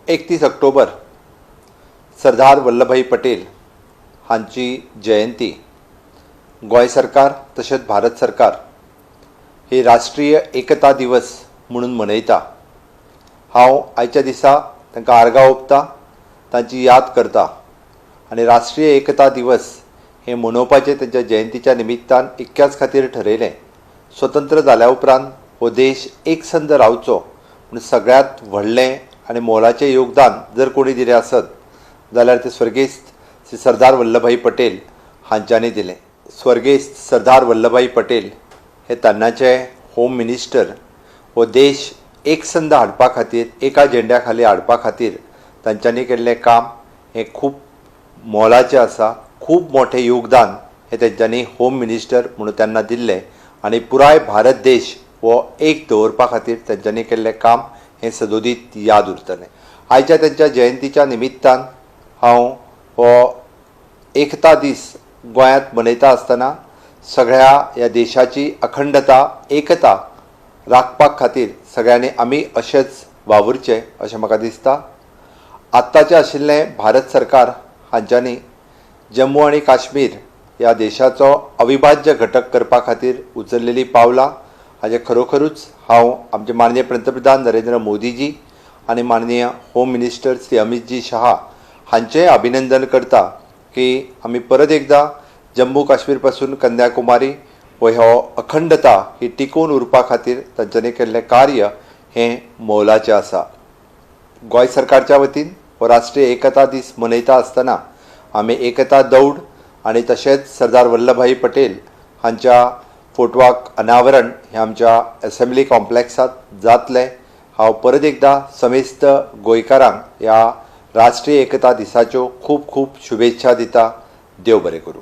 31 ऑक्टोबर सरदार वल्लभाई पटेल हांची जयंती गोंय सरकार तशेंच भारत सरकार ही राष्ट्रीय एकता दिवस म्हणून मनयता. हांव आयच्या दिसा तांकां आर्गां ओंपता, तांची याद करता आनी राष्ट्रीय एकता दिवस हें मनोवपाचें तांच्या जयंतीच्या निमित्तान इतक्याच खातीर ठरयलें. स्वतंत्र जाल्या उपरांत हो देश एकसंध रावचो म्हूण सगळ्यांत व्हडलें आनी मोलाचें योगदान जर कोणी दिलें आसत जाल्यार तें स्वर्गेस्त श्री सरदार वल्लभाई पटेल हांच्यांनी दिलें. स्वर्गेस्त सरदार वल्लभाई पटेल हे तेन्नाचे होम मिनिस्टर हो देश एकसंध हाडपा खातीर, एका झेंड्या खाली हाडपा खातीर तांच्यांनी केल्लें काम हें खूब मोलाचें आसा. खूब मोठें योगदान हें तेंच्यांनी होम मिनिस्टर म्हणून तेन्ना दिल्लें आनी पुराय भारत देश हो एक दवरपा खातीर तेंच्यांनी केल्लें काम हें सदोदीत याद उरतलें. आयच्या तेंच्या जयंतीच्या निमित्तान हांव हो एकता दीस गोंयांत मनयता आसतना सगळ्या ह्या देशाची अखंडता, एकता राखपा खातीर सगळ्यांनी आमी अशेंच वावुरचें अशें म्हाका दिसता. आत्ताचें आशिल्लें भारत सरकार हांच्यांनी जम्मू आनी काश्मीर ह्या देशाचो अविभाज्य घटक करपा खातीर उचललेलीं पावलां हाजें खरोखरूच हांव आमचे माननीय पंतप्रधान नरेंद्र मोदीजी आनी माननीय होम मिनिस्टर श्री अमितजी शहा हांचें अभिनंदन करता की आमी परत एकदां जम्मू काश्मीर पासून कन्याकुमारी हो अखंडता ही टिकोवन उरपा खातीर तांच्यांनी केल्लें कार्य हें मोलाचें आसा. गोंय सरकारच्या वतीन हो राष्ट्रीय एकता दीस मनयता आसतना आमी एकता दौड आनी तशेंच सरदार वल्लभाई पटेल हांच्या फोटवाक अनावरण हें आमच्या एसेंब्ली कॉम्प्लेक्सांत जातलें. हांव परत एकदां समेस्त गोंयकारांक ह्या राष्ट्रीय एकता दिसाच्यो खूब खूब शुभेच्छा दिता. देव बरें करूं.